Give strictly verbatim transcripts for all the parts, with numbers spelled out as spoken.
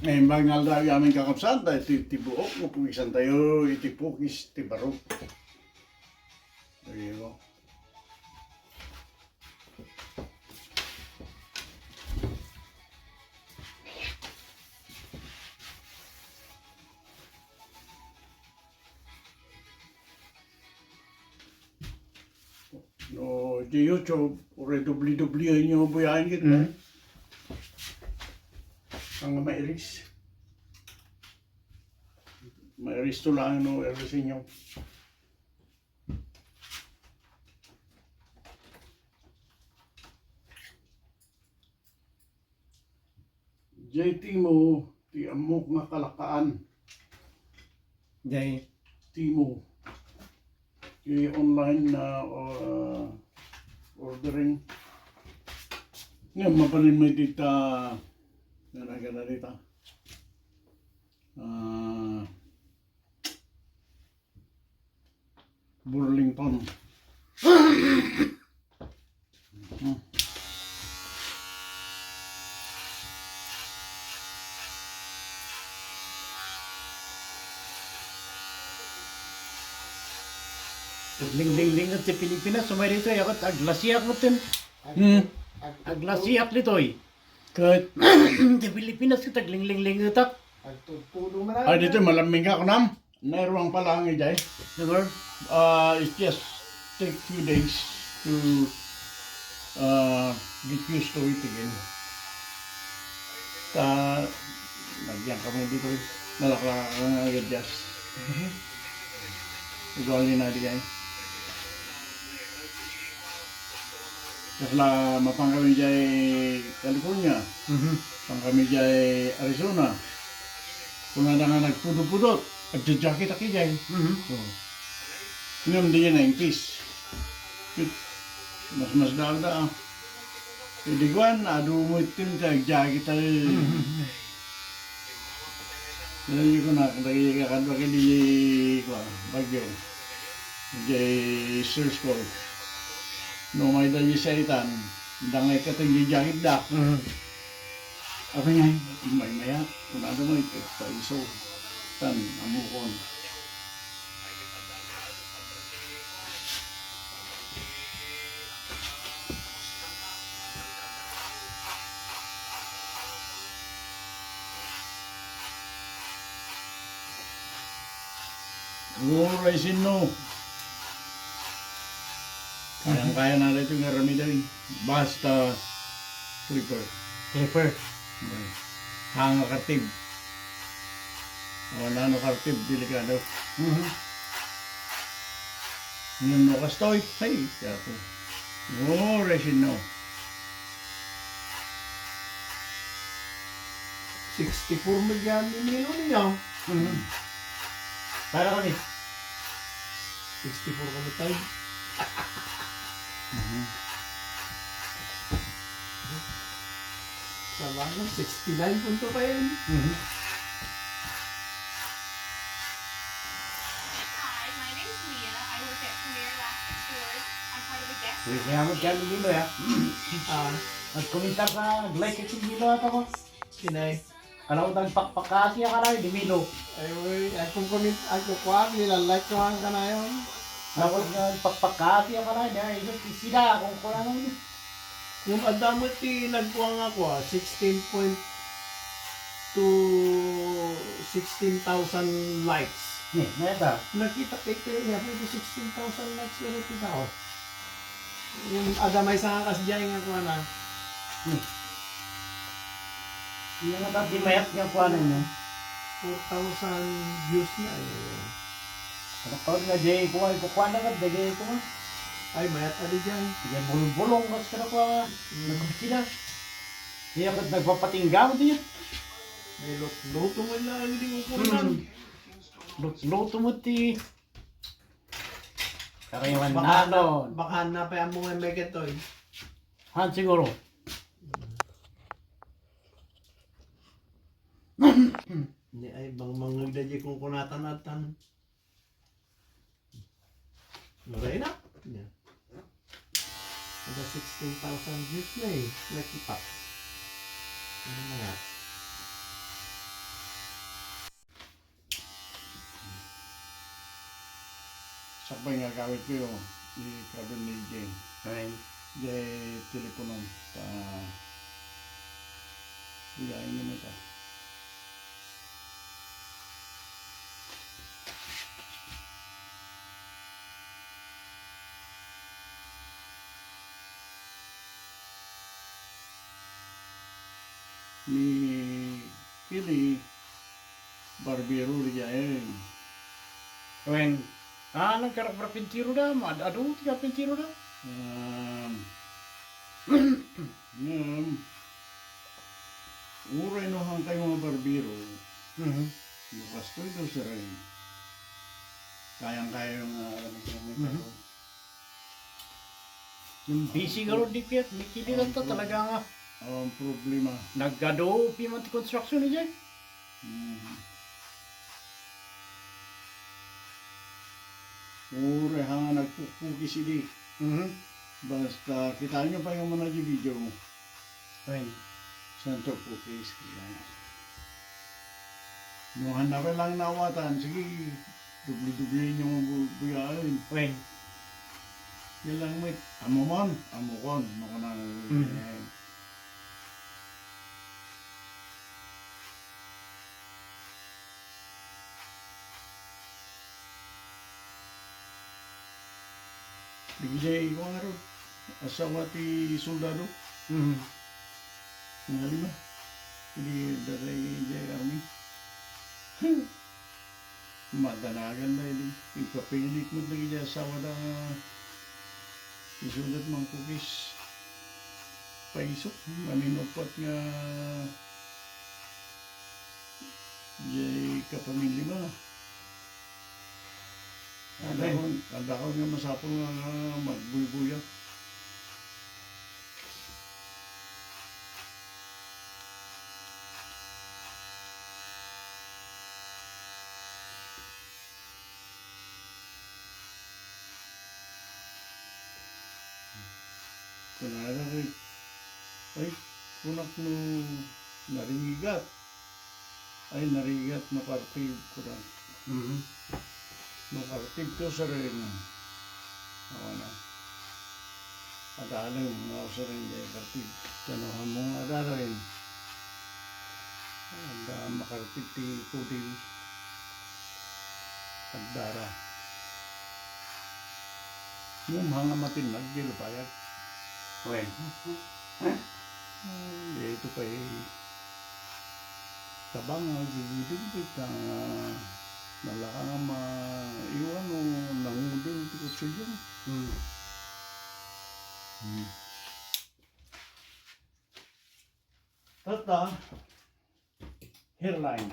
Naimbag nga aldaw, amin kakabsat, daytoy ti buok nga pukisantayo iti pukis ti barok. Ayo. No, di YouTube, uray W W E nyo buyaen gid, Hmm. eh. Ang mairis. Mairis to lang, no, iris inyo. Jay Timo, ti ammok nga kalakaan. Jay. Timo. Ti online na, uh, ordering. Ngayon, mabalin mo dita, na nagana dita. Ah, Burlington. Hmm. Linglinglinget ti Pilipinas, umay ditoy, ako, aglasiak mo tin. Hmm. Aglasiak ditoy. Ket ti Pilipinas, ket aglinglinglinggetak. Agtudtudo man. Ay, ditoy, malaming ka, kunam? Nairuang pala ang ijay. Never? Ah, it just take few days to, ah, get used to it again. Ta, nagyan kami dito. Nalaklak ang adjust. Ugali na di ay. Kasla, mapang kami jay California. Mhm. Mapang kami jay Arizona. Kunada nga nagpudot-pudot, agja-jacket aki jay. Mhm. Oh. Ngem di na inkis. Mas, mas daal-daal. Idi kuan, adu mo itin ka, agjacket ay. Mhm. Dagiti kunak, dagiti kakadua ket dagiti, kuan, Baguio. Jay Sir Skull. No, may dagiti saitan, dangay ka ti jacketda. Mhm. Apay nga, maya-maya, kunada mo, iti paiso. Tan, ammokon. Uray sinno. Kayang-kaya na dito nga aramiden. Basta clipper. Clipper. Okay. Hanga kartib. O, nano kartib, delikado. Mhm. Ngem no kastoy, ay, ako. Uray sinno. Sixty-four met yan ni Milo ninyo. Mhm. Para kami. Sixty-four kami tayo. Mhm. Sa bagay, sixty-nine punto pa yan. Mhm. Hi, my name's Mia. I work at Premier Elastic Stores. I'm part of a guest Uy, kaya mo dyan, Milo, ya. Ah, nagkomentar ka, nag-like ka si Milo ata ko. Sinay? Kalaw nagpakpakasi ka na, di Milo. Ay, uy, ay, kung comment, ay, kung kuwan, nila-like ko ang kanayon. Tapos nga, nagpakpakasi ka na, di, ay, sila, kung kuwan, ano, Ngem adda met ti nagkuan nga kua, sixteen point two, sixteen thousand likes. Ni, mayat a? Nakita ko iti, mayat iti sixteen thousand likes iti tao. Ngem adda maysa nga kasdiay nga kuana. Ni. Ngem adda ti mayat nga kuana, no? Four thousand views na, eh. Ano nga, jay, kuha, kukuha na nga, dagay ko nga. Ay, mayat a di dyan. Jay, bulong-bulong, kas ka na kuha nga. Mm. Nagkukina. Kaya kat nagpapatingga mo din yan. May lut-, luto mo lang, hindi mo kuha. Hmm. Lut-, luto mo ti. Karayawan Baka na, na, no. Baka na pa yan mo nga may ketoy. Han siguro. Ni ay bang mangagda di kung kunatan atan. Maray na. Niya. Ada sixteen thousand views na eh. Nakipak. Ano na nga? Apay nga agawidkayo, ikabel ni Jay. Ay. Jay teleponom. Ta, kuya, ingin ita. Ni Kili, barbero di ay. Wen, ah, nagkarapintiroda, maad-adu ti karpintiroda. Um, ngem, uray no han kayo nga barbero, Mhm. no kastoy do, sir, ay, kayang-kaya nga, ano, Mhm. Yung busy nga rod ni Piet, ni Kili lang ta talaga nga. Ang problema. Nagado pi man ti construction ni Jay. Mhm. Uray ha nga nagpukpukis idi. Mhm. Basta, kitaan nyo pa yung mga video. Ay. Santo Cookies. No, hanap lang nawatan. Sige, dubli-dubli nyo ang bu-, buyain. Ay. Yan lang, mate. Amo man, amo kon. No, kanang, Mm. eh, Dagiti ikuan ngarud, asawa ti soldado. Mhm. Nga lima. Idi dagiti army. Madanagan da idi. Ipapilit met dagiti asawa da nga isudat man Cookies. Paisok, maminupot nga Jay kapamilya mo na. Amen. Adda ko, adda ko nga masapul nga, nga magbuybuya. Kunana kay, ay, kunak no narigat. Ay, narigat no kartib, kunak. Mhm. No kartib to, sir, eh. Awan na. Adalem, nga, sir, hindi kartib. Kanuhan mo nga adalem. Adda makartib ti puding. Agdara. Ngem hanga matinnag, di lapayag. Wen. Daytoy pay tabang nga gigidingpit nga nalaka nga maiwan o nanguding ti kutsilyo. Hmm. Hmm. Tatta, hairline.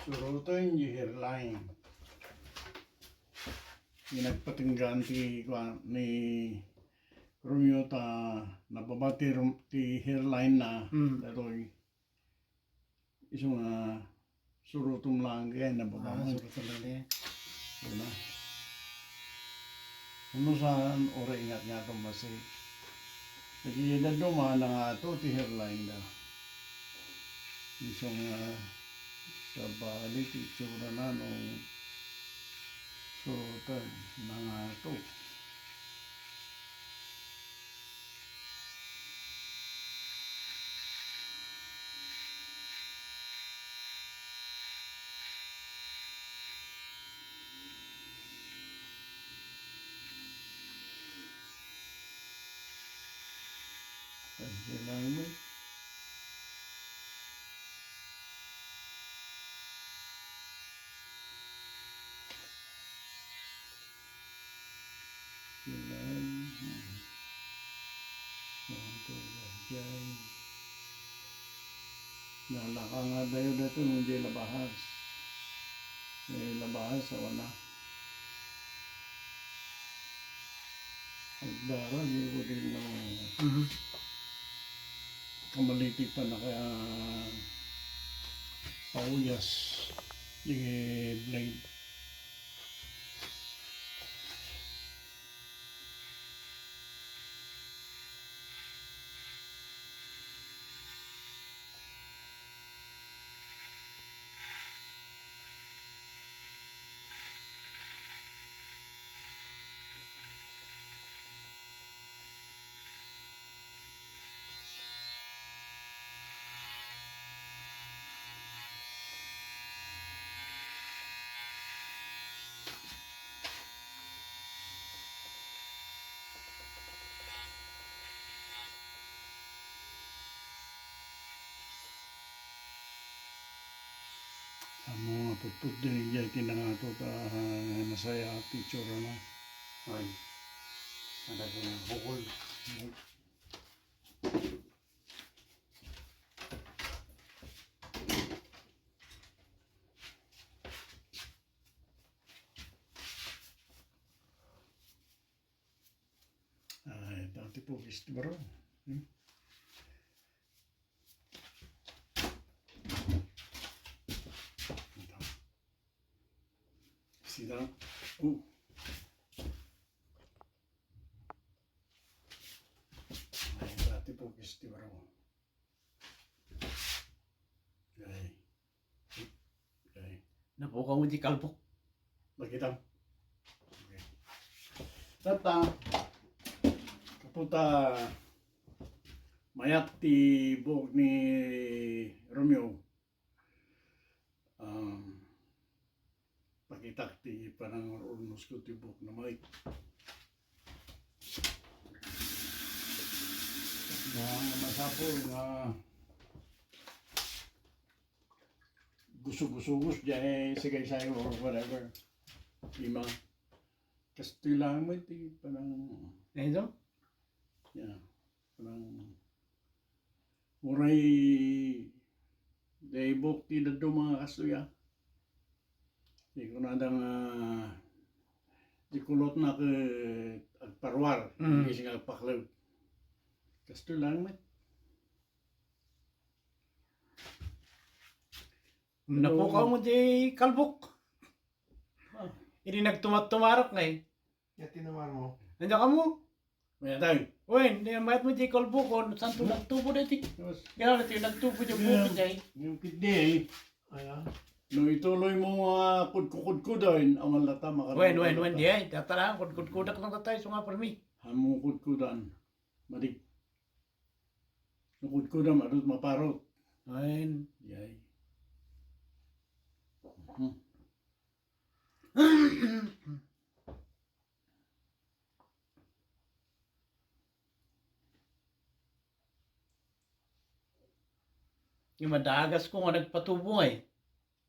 Suroten di hairline. Di nagpatenggan ti, kuan, ni Romeo ta nababa ti rum-, ti hairline na. Hmm. Datoy. Isu nga surotom lang kaya nababa. Ah, mo. Surotom lang kaya. Una. Uno saan, ora ingat-ingat ang basi. Lagi na duma na nga to, ti hairline da. Isu nga, sabali, ti itsura na nung surotan na nga to. Ay, kailangan mo. Amen. Amen. Amen. Nalaka nga dayo dito nung di labahas. Di labahas, awan na. Agdara, di ko din na Mhm. kamalitik pa naka pauyas. Di blade. Putputdin idiay ti nangato ta nasaya ti itsurana. Ay. Ada ko na bukol. Ay, dati po, guys, bro. Hmm? Ito. Sila. Oh. Ay, dati po, guys, bro. Ay. Ay. Napukaw mo di kalbok. Makita. Okay. Tata. Kaputa. Mayat ti buok ni Romeo. Um, pakitak ti panangur-urnos ko ti buok na mic. Nga masapul nga gusugusugus diay sigaysay or whatever. Ima. Kastoy lang mo iti panang Enzo? Yeah. Panang uray diay buok ti dadduma nga kastoy, ah. Di kunada nga di kulotna ket agparuar, mm, imbes nga agpakleb. Kastoy lang met. Napukaw mo di kalbok. Ah. Idi nagtumat-tumarak ngay. Ya tinamar mo. Anya ka mo? Mayat ay. Wen, di mayat mo di kalbokon, santo nagtubo dati. Yes. Kaya dati nagtubo di bukid ay. Yung kidney. Aya. No ituloy mo nga kudkudkudan, awan lata makaramdam. Wen, wen, wen, di ay. Tatara, kudkudkudak lang tatay, so nga permi. Hamo kudkudan. Madig. No kudkudam, adut maparot. Wen. Di ay. Hmm. Nga madagas ko nga nagpatubo ngay.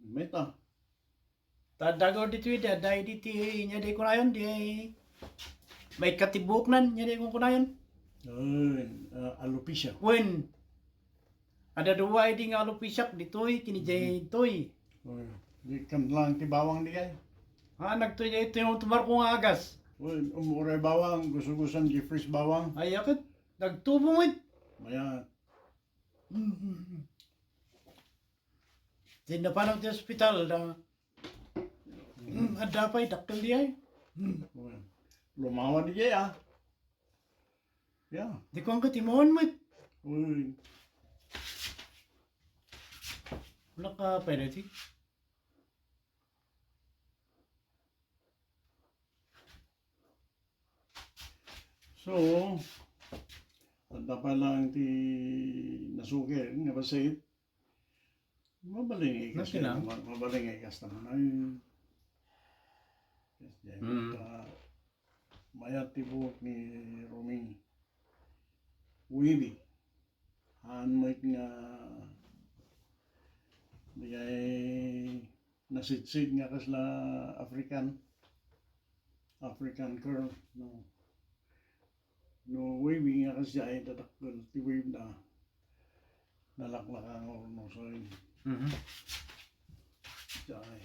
Meta. Ta dagaw ditoy, da, da, ditoy, nya di kunayon, di ay, may katibuknan, nya di kunayon. Ay, ah, alopecia. Wen, Adda dua idi nga alupisiak ditoy, kini jay toy. Oy, di kan lang ti bawang di kay. Ha, nagtoy jay toy, tumar ko nga agas. Oy, umuray bawang, gusugusan Jeffrey's bawang. Ay, aket, nagtubo met. Mayat. Di napanag ti ospital, da. Adda pay, dakkel di ay. Oy, lumawan di jay, ah. Ya. Di ko angkat imaon met. Uy. Wala ka pwede ti. So, adda pa lang ti nasukir nga basit. Mabalin nga ikas. Nagkinang? Ma-, mabalin nga ikas naman ay. Yes, yan. Mm. Ta, mayat ti buok ni Romy. Wibi. Haan met nga, di kay nasidsid nga kasla African. African curl, no. No waving nga kasdiay, dadakkel ti wave na. Nalaklaka nga urnos ay. Mhm. Diay.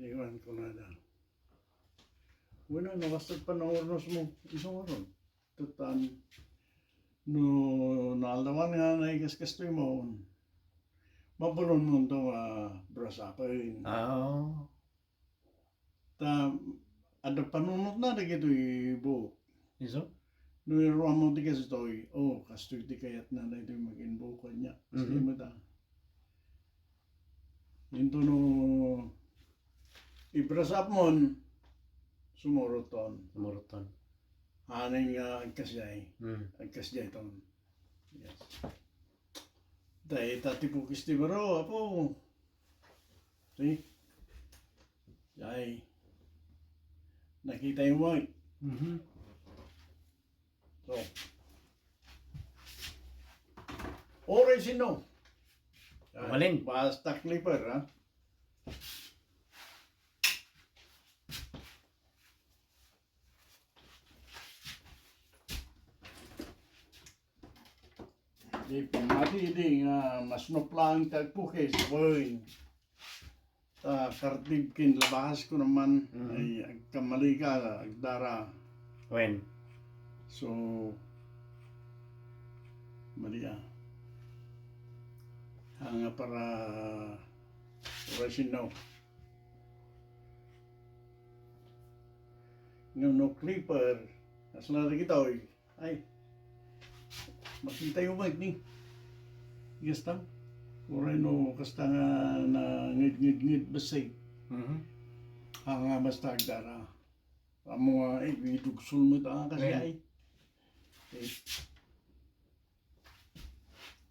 Iwan ko na da. Wala, no, basta panangurnos mo. Iso nga ron. Tutan, no, naaldawan nga naikaskas to imon. Mapulon mo to, ah, brasapen. Ah. Ta, adda panunotna dagitoy buok. Isu? No iruammo ti kastoy, oh, kastoy ti kayatna daytoy maginbuok kaniak. Kasta Mhm. met, ah. Into no ibrasapmon, sumuroton. Sumuroton. Anen nga agkasdiay. Hmm. Agkasdiay ton. Yes. Dayta ti bukis ti baro, apo. See? Ay. Nakita yung white. Mhm. So. Oray sino? Mabalin. Basta clipper, ha? Di pamati di nga mas maplang tagpukis, boy. Ta kardib kin labas ko naman. Mhm. Ay, agkamali ka, agdara. Wen. So, mali, ah. Hanga para, para sino. No, no clipper, as na lagi tao, eh. Ay. Makita yo, Mike, ni. Yes, tam. Uray no, kasta nga na ngid, ngid, ngid, basay. Mhm. Ang nga basta agdara. Amo nga, eh, idugsul mo ito, ah, kasi Ayan. ay. Eh.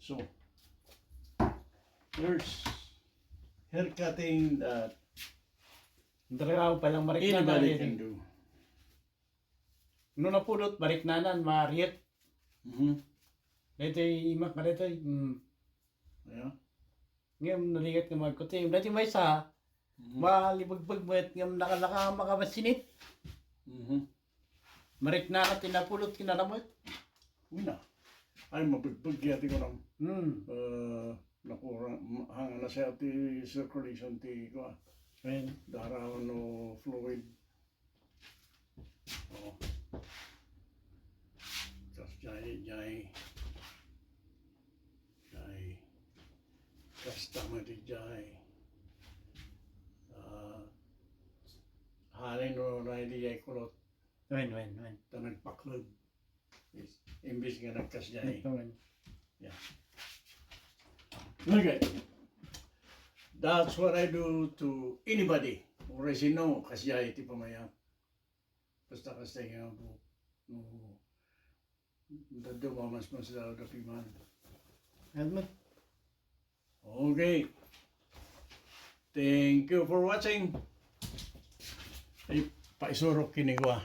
So, there's hair cutting that Talaga, palang mariknanan, anybody eh. Can do. No napulot, mariknanan, mariet. Mhm. Daytoy imak nga daytoy. Hmm. Yeah. Ngem nariet nga magkutim. Daytoy maysa, Mhm. malibegbeg met ngem nakalaka makabasinit. Mhm. Mariknanan ti napulot kinalamet. Uy na. Ay, mabegbeg ya ti kunam. Hmm. Eh, nakurang, ma-, hang na siya ti circulation ti kua. Ayan. Dara no fluid. Oh. Kas jay, jay. Jay. Kasta met ti jay. Ah, halin no na di jay kulot. Wen, wen, wen. Ta nagpaklod. Is-, imbis nga nagkas jay. Wen. Yeah. Okay. That's what I do to anybody. Uray sino, kas jay ti pamayak. Basta kas jay nga po. No. Daddo mamas mas lalo da piman. Helmet. Okay. Thank you for watching. Ay, paisurok kini ko, ah.